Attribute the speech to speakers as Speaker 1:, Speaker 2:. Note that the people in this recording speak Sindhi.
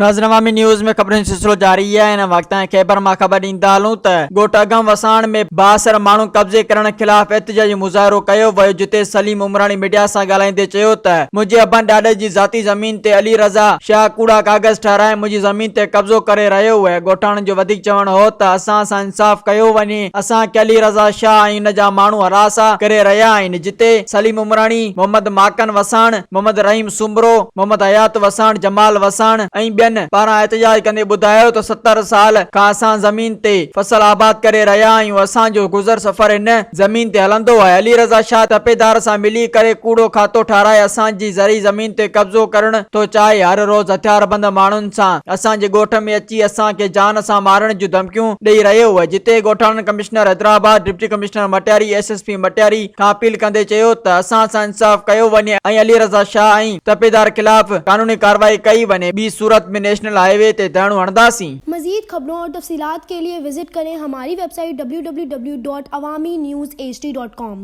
Speaker 1: ناظرين عوامي نيوز ۾ خبرن جو سلسلو جاري آهي هن وقت تائين خيبر مان خبر ڏيندا هلون ته ڳوٺ اگهم وساڻ ۾ بااثر ماڻهن قبضي ڪرڻ خلاف احتجاجي مظاهرو ڪيو ويو جتي سليم عمراڻي ميڊيا سان ڳالهائيندي چيو ته منهنجي ابن ڏاڏي جي ذاتي زمين تي علي رضا شاهه ڪوڙا ڪاغذ ٺهرائي منهنجي زمين تي قبضو ڪري رهيو اهي ڳوٺاڻن جو وڌيڪ چوڻ هو ته اسان سان انصاف ڪيو وڃي اسان کي علي رضا شاهه ۽ ان جا ماڻهو هراسان ڪري رهيا آهن جتي سليم عمراڻي محمد ماڪن وساڻ محمد رحيم سومرو، محمد حيات وساڻ، جمال وساڻ ۽ ٻين پاران احتجاج ڪندي ٻڌايو ته 70 سال کان اسان زمين تي فصل آباد ڪري رهيا آهيون اسان جو گذر سفر هن زمين تي هلندو آهي علي رضا شاهه تپيدار سان ملي ڪري ڪوڙو کاتو ٺاهرائي اسان جي زرعي زمين تي قبضو ڪرڻ ٿو چاهي هر روز هٿياربند ماڻهن سان اسان جي ڳوٺ ۾ اچي اسان کي جان سان مارڻ جون ڌمڪيون ڏئي رهيو اهي جتي ڳوٺاڻن commissioner Hyderabad, deputy commissioner Matiari, S S P Matiari کان اپيل ڪندي چيو ته اسان سان انصاف ڪيو وڃي ۽ علي رضا شاهه ۽ تپيدار خلاف قانوني ڪارروائي ڪئي وڃي ٻي صورت ۾ نيشنل هاء وي تي ڌرڻو هڻنداسين.
Speaker 2: مزيد خبرون اور تفصيلات کے لئے وزٽ ڪرين ھماري web site www.awamiNewsHD.com.